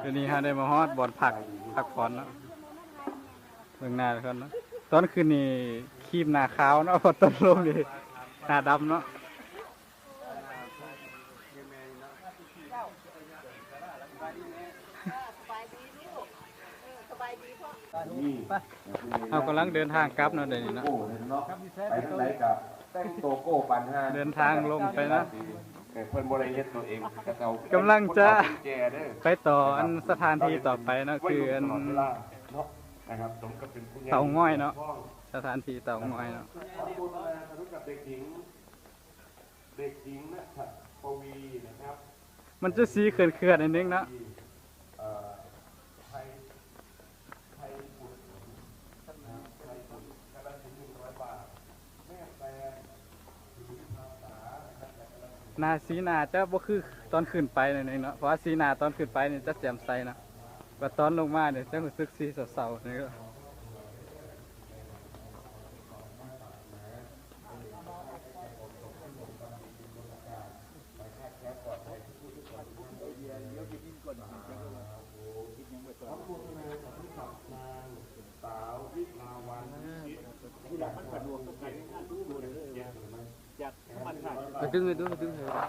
ດຽວນີ້ເຮົາໄດ້ມາຮອດບ່ອນພັກ ພັກຜ່ອນເນາະ. ເບິ່ງໜ້າກ່ອນເນາະ. ຕອນຂຶ້ນນີ້ຄີມໜ້າຂາວເນາະ, ເພາະຕອນລົງນີ້ໜ້າດຳເນາະ. ເຮົາກຳລັງເດີນທາງກັບເນາະ ດຽວນີ້ເນາະ. ໄປທາງໃດກໍແຕ່ງໂຕໂກ້ປານຫ່າງ ເດີນທາງລົງໄປເນາະ. ເອີ ເພິ່ນບໍ່ໄດ້ເຮັດໂຕເອງ ເຂົາເຈົ້າ ກຳລັງຈະ ເອົາກຸນແຈເດີ ໄປຕໍ່ອັນສະຖານທີ່ຕໍ່ໄປເນາະ ຄືອັນ ເຕົາງ່ອຍເນາະ, ສະຖານທີ່ເຕົາງ່ອຍເນາະ. ຂໍອະນຸໂມທະນາສາທຸກັບເດັກຍິງ ເດັກຍິງນະຄະປະວີນະຄັບ. ມັນຈະສີເຂືອນໆ ໜ້ອຍໜຶ່ງເນາະ. ເອີ ໄທ ໄທບຸນນະຄັບ ໄທບຸນ ກາລະສິນ ໜຶ່ງຮ້ອຍບາດ. ແມ່ແຕນ ສີພາສານະຄັບ ຈາກກາລະສິນ. ໜ້າ ສີໜ້າຈະບໍ່ຄືຕອນຂຶ້ນໄປໜ້ອຍໜຶ່ງເນາະ, ເພາະວ່າສີໜ້າຕອນຂຶ້ນໄປນີ້ຈະແຈ່ມໃສເນາະ, ແຕ່ຕອນລົງມານີ້ຈະຮູ້ສຶກສີເສົ້າໆ ນີ້. ກະດຶງໃຫ້ດູ ກະດຶງໃຫ້ດູ.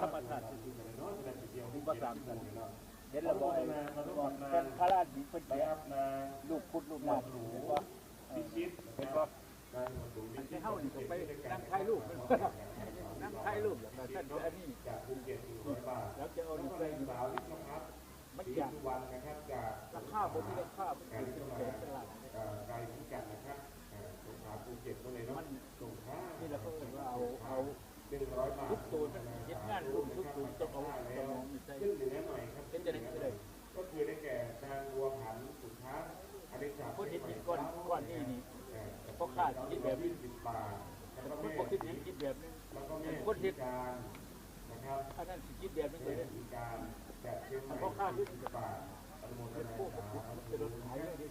ເຫັນລະບໍ່ ໄອ້ແຕ່ນຄາລາດນີ້ເພິ່ນແກະຮູບພຸດຮູບນາມ ເຫັນບໍ່? ເອີ ເຫັນບໍ່? ອັນທີ່ເຮົານີ້ກໍໄປນັ່ງຖ່າຍຮູບ ນັ່ງຖ່າຍຮູບ ແລ້ວກໍຊັ້ນ ອັນນີ້ ແລ້ວຈະເອົານີ້ໃສ່ ມັນຢາກ ລາຄາບໍ່ມີລາຄາ ມັນເປັນແສນເປັນລ້ານ. ມັນ ນີ້ລະເຂົາເອີ້ນວ່າເອົາ ເອົາທຸກໂຕ ເຮັດງານຮ່ວມທຸກໂຕ ຕ້ອງເອົາສະໝອງນີ້ໃສ່ ເຮັດຈັ່ງໃດກໍໄດ້. ກໍຄືໄດ້ແກ່ນາງບົວພັນ ສຸທາ ອະລິສາ ຄົນເຮັດຫີນກ້ອນ ກ້ອນນີ້ນີ້ ພໍ່ຄ້າຊິຄິດແບບໜຶ່ງ ຄົນບໍ່ຄິດຫຍັງຄິດແບບໜຶ່ງ ຄົນເຮັດ ອັນນັ້ນຊິຄິດແບບໜຶ່ງເລີຍ. ພໍ່ຄ້າຄືຊິເປັນຜູ້ເປັນລົດຂາຍເລີຍເດ້.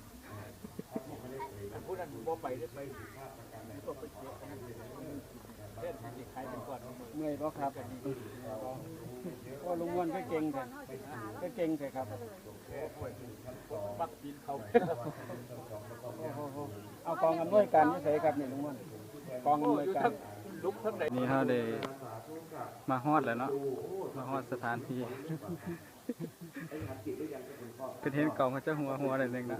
ອັນຜູ້ນັ້ນບໍ່ໄປເດ້ ໄປ ແທນທີ່ຊິຂາຍເປັນກ້ອນ. ເມື່ອຍບໍ່ຄັບ? ໂອ້ ລຸງມ່ວນຄືເກັ່ງແທ້ ຄືເກັ່ງແທ້ຄັບ. ມັກປີນເຂົາ. ໂອ້ໂຫ ເອົາກອງອຳນວຍການຢູ່ໃສຄັບນີ້ລຸງມ່ວນ? ກອງອຳນວຍການ. ນີ້ເຮົາໄດ້ມາຮອດແລ້ວເນາະ, ມາຮອດສະຖານທີ່. ຄືເຫັນກ້ອງເຂົາຈະຫົວໆ ໜ້ອຍໜຶ່ງນະ.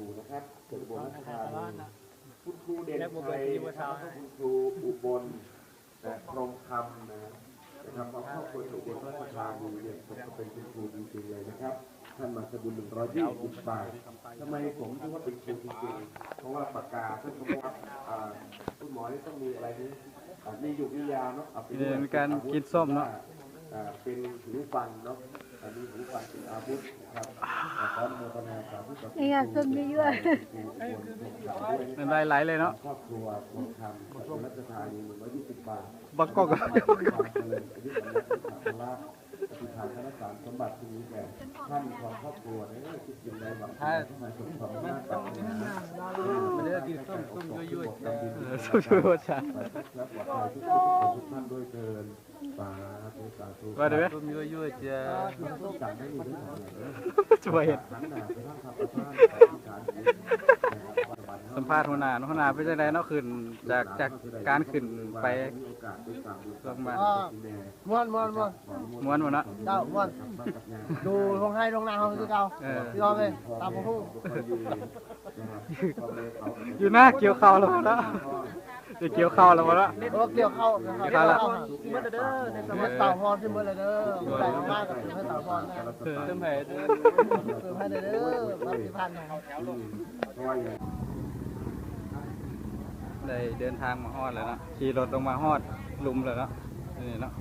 ແລ້ວບໍ່ເບີດຢູ່ບໍ່ຊາວ ຄຸນຄູອຸບົນ ນະ ພົມຄຳນະ ນະຄັບ ຄອບຄົວຈາກອຸບົນລາຊະທານີເນຍ ສົມກັບເປັນຄຸນຄູຈິງໆ ເລີຍນະຄັບ. ທ່ານມາທຳບຸນໜຶ່ງຮ້ອຍຍີ່ສິບບາດ. ທຳໄມຜົມຖືວ່າເປັນຄູຈິງໆ? ເພາະວ່າປາກກາເພິ່ນກໍບອກວ່າ ອ່າ ຄຸນໝໍນີ້ຕ້ອງມີອະໄລນີ້ ອ່າ ມີຢູກມີຢາເນາະ ເອົາໄປດ້ວຍ ມີການກິນສົ້ມເນາະ ອ່າ ເປັນຫູຟັງເນາະ ອັນນີ້ຫູຟັງເປັນອາວຸດນະຄັບ. ຂໍອະນຸໂມທະນາສາທຸກັບຄຸນຄູ ເອີ ນ້ຳລາຍໄຫຼເລີຍເນາະ ຄອບຄົວ ບົວຄຳ ຈາກອຸບົນລາຊະທານີ ໜຶ່ງຮ້ອຍຍີ່ສິບບາດ. ບັກກອກ ອະທິຖານທານະສານສົມບັດທີ່ມີແກ່ທ່ານຂອງຄອບຄົວເດີ ຄິດສິ່ງໃດຫວັງສິ່ງໃດ ຂໍໃຫ້ສົມຄວາມມຸ່ງມາດປາດຖະໜາ ເດີ ກິນສົ້ມ ສົ້ມຍົວໆ ເອີ ສົ້ມຍົວໆ ສາທຸ ແລະ ປອດໄພທຸກໆ ທຸກຄົນທຸກທ່ານດ້ວຍເທີ້ນ. ສາທຸ ສາທຸ ວ່າເດີ ສົ້ມຍົວໆ ຈ້າ. ຊ່ວຍເຮັດ ສຳພາດຫົວໜ້າເນາະ, ຫົວໜ້າເປັນຈັ່ງໃດເນາະ ຂຶ້ນຈາກ ຈາກການຂຶ້ນໄປລົງມາ? ອ່າ ມ່ວນ ມ່ວນ ມ່ວນ ມ່ວນບໍ່ເນາະ? ເຈົ້າ ມ່ວນ ຢູ່ທົ່ງໄຮ່ທົ່ງນາເຮົາຄືເກົ່າ. ເອີ ພີ່ນ້ອງເອີຍ ຕາມບໍ່ຮູ້ ຢູ່ນາກ່ຽວເຂົ້າແລ້ວບໍ່ເນາະ? ໄດ້ກ່ຽວເຂົ້າແລ້ວບໍ່ເນາະ? ໂອ້ ກ່ຽວເຂົ້າ ກ່ຽວເຂົ້າແລ້ວ ເໝິດແລ້ວເດີ. ເອີ ເຕົາຮອນຊິເໝິດແລ້ວເດີ. ຜູ້ໃດເອົາມາກໍເຕີມໃຫ້ເຕົາຮອນນະ ເຕີມໃຫ້ເດີ ເຕີມໃຫ້ແດ່ເດີ ມາທີ່ຜ່ານມາ. ໄດ້ເດີນທາງມາຮອດແລ້ວເນາະ, ຂີ່ລົດລົງມາຮອດລຸ່ມແລ້ວເນາະ ນີ້ເນາະ.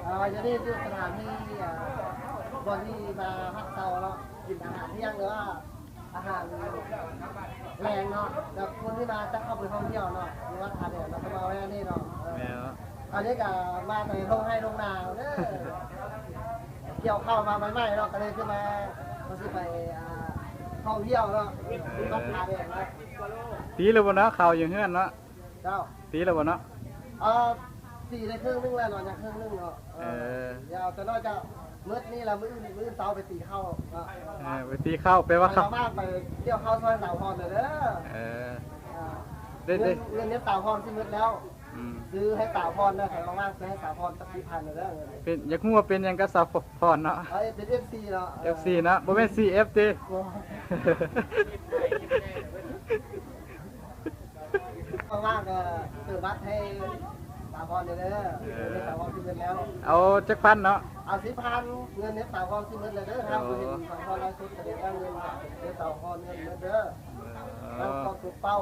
ອ່າ ຢູ່ນີ້ຢູ່ສະຖານີ ອ່າ ບ່ອນທີ່ມາພັກເຊົາເນາະ, ກິນອາຫານທ່ຽງ ຫຼືວ່າ ອາຫານແລງເນາະ, ແລ້ວຄົນທີ່ມາຈະເຂົ້າໄປທ່ອງທ່ຽວເນາະ ຢູ່ວັດຜາແດງເນາະ ກໍມາແວ່ນີ້ເນາະ. ເອີ ແມ່ນເນາະ. ອັນນີ້ກໍມາແຕ່ທົ່ງໄຮ່ທົ່ງນາເດີ, ກ່ຽວເຂົ້າມາໃໝ່ໆເນາະ, ກໍເລີຍຊິມາ ກໍຊິໄປ ອ່າ ທ່ອງທ່ຽວເນາະ ເອີ ຕ້ອງຫາແດດເນາະ ຕີແລ້ວບໍ່ເນາະ ເຂົ້າຢູ່ເຮືອນເນາະ? ເຈົ້າ ຕີແລ້ວບໍ່ເນາະ? ເອີ ຕີໄດ້ເຄິ່ງໜຶ່ງແລ້ວເນາະ ຍັງເຄິ່ງໜຶ່ງເນາະ ເອີ ເອີ ດຽວຈັກໜ້ອຍຈະໝົດນີ້ລະ ມື້ອື່ນ ມື້ອື່ນເຊົ້າໄປຕີເຂົ້າເນາະ ເອີ ໄປຕີເຂົ້າ ແປວ່າເຂົ້າ ວ່າງໆໄປກ່ຽວເຂົ້າຊ່ອຍສາວພອນເດີ ເອີ ອ່າ ໄດ້ ເງິນ ໄດ້ ເງິນເນັດສາວພອນຊິໝົດແລ້ວ ອືມ ຊື້ໃຫ້ສາວພອນເດີ ໃຜວ່າງໆຊື້ໃຫ້ສາວພອນຈັກສີ່ພັນເດີ ເປັນ ຢາກຮູ້ວ່າເປັນຫຍັງກັບສາວພອນເນາະ ເອີ ເປັນເອັຟຊີເນາະ ເອັຟຊີເນາະ ບໍ່ແມ່ນຊີເອັຟຕິ ບໍ່ ວ່າງໆກໍຊື້ບັດໃຫ້ສາວພອນເດີ ເອີ ເງິນເນັດສາວພອນຊິໝົດແລ້ວ ເອົາຈັກພັນເນາະ? ເອົາສິບພັນ ເງິນເນັດສາວພອນຊິໝົດແລ້ວເດີ ໂອ້ ຖ້າບໍ່ເຫັນສາວພອນໄລຟ໌ສົດ ສະແດງວ່າເງິນເນັດສາວພອນເງິນໝົດເດີ ເອີ ເອົາ ກໍຕຸກເປົ້າ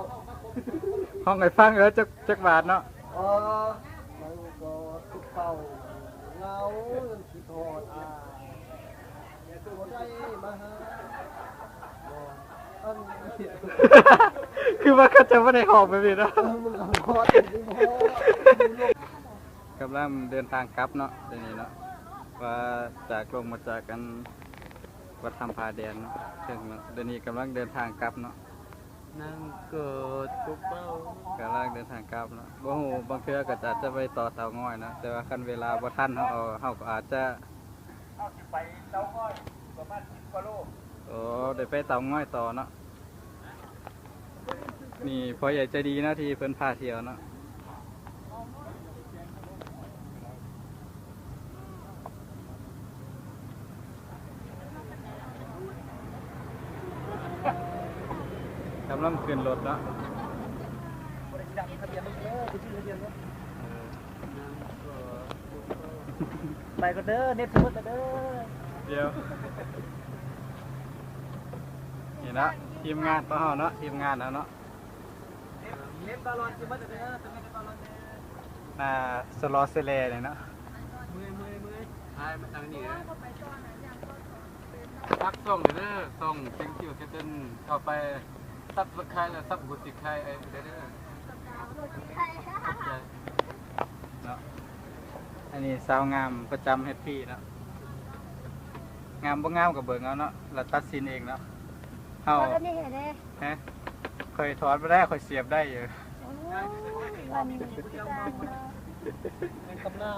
ຮ້ອງໃຫ້ຟັງເອີ ຈັກ ຈັກບາດເນາະ? ອໍ ມັນກໍຕຸກເປົ້າເຫງົາ ຄິດຮອດອ້າຍ ບໍ່ໄດ້ມາຫາ ບໍ່ ອັນ ຄືວ່າເຂົາເຈົ້າບໍ່ໄດ້ຮ້ອງແບບນີ້ເນາະ ເອີ ມຶງກໍຮອດ ກຳລັງເດີນທາງກັບເນາະ ດຽວນີ້ເນາະ ວ່າຈາກລົງມາຈາກອັນ ວັດຖ້ຳຜາແດງເນາະ ເຖິງແລ້ວ ດຽວນີ້ກຳລັງເດີນທາງກັບເນາະ ນັ່ງກໍຕຸກເປົ້າ ກຳລັງເດີນທາງກັບເນາະ ບໍ່ຮູ້ ບາງເທື່ອກໍອາດຈະໄປຕໍ່ເຕົາງອຍເນາະ ແຕ່ວ່າຄັນເວລາບໍ່ທັນ ເຮົາ ເຮົາກໍອາດຈະ ເຮົາຊິໄປເຕົາງອຍ ປະມານສິບກວ່າໂລ ໂອ້ ໄດ້ໄປເຕົາງອຍຕໍ່ເນາະ ນີ້ພໍ່ໃຫຍ່ໃຈດີເນາະ ທີ່ເພິ່ນພາທ່ຽວເນາະ ກຳລັງຂຶ້ນລົດເນາະ ບໍ່ໄດ້ຈັບທະບຽນລົດເດີ ໄປຊື້ທະບຽນລົດ ເອີ ໄປກ່ອນເດີ ເນັດຊິໝົດແລ້ວເດີ ດຽວ ນີ້ເນາະ ທີມງານຂອງເຮົາເນາະ ທີມງານເຮົາເນາະ ເນັດບາລອນຊິໝົດແລ້ວເດີ ເຕີມເນັດບາລອນແດ່ ໜ້າສະຫຼໍສະແຫຼນີ້ເນາະ ເມື່ອຍ ເມື່ອຍ ເມື່ອຍ ອ້າຍມາທາງນີ້ເດີ ຝາກຊ່ອງເດີ ຊ່ອງ Thank you Captain ເຂົ້າໄປ Subscribe ແລະ Sub ຫົວສີໄຂ່ເດີ ຂອບໃຈເນາະ ອັນນີ້ສາວງາມປະຈຳແຮັບປີເນາະ ງາມບໍ່ງາມກໍເບິ່ງເອົາເນາະ ແລ້ວຕັດສິນເອງເນາະ ເຮົາ ຖອດອັນນີ້ໃຫ້ແດ່ ຮະ ຂ້ອຍຖອດບໍ່ໄດ້ ຂ້ອຍສຽບໄດ້ຢູ່ ໂອ້ຍ ວັນນີ້ຄືຕ່າງເນາະ ແມ່ນກຳລາ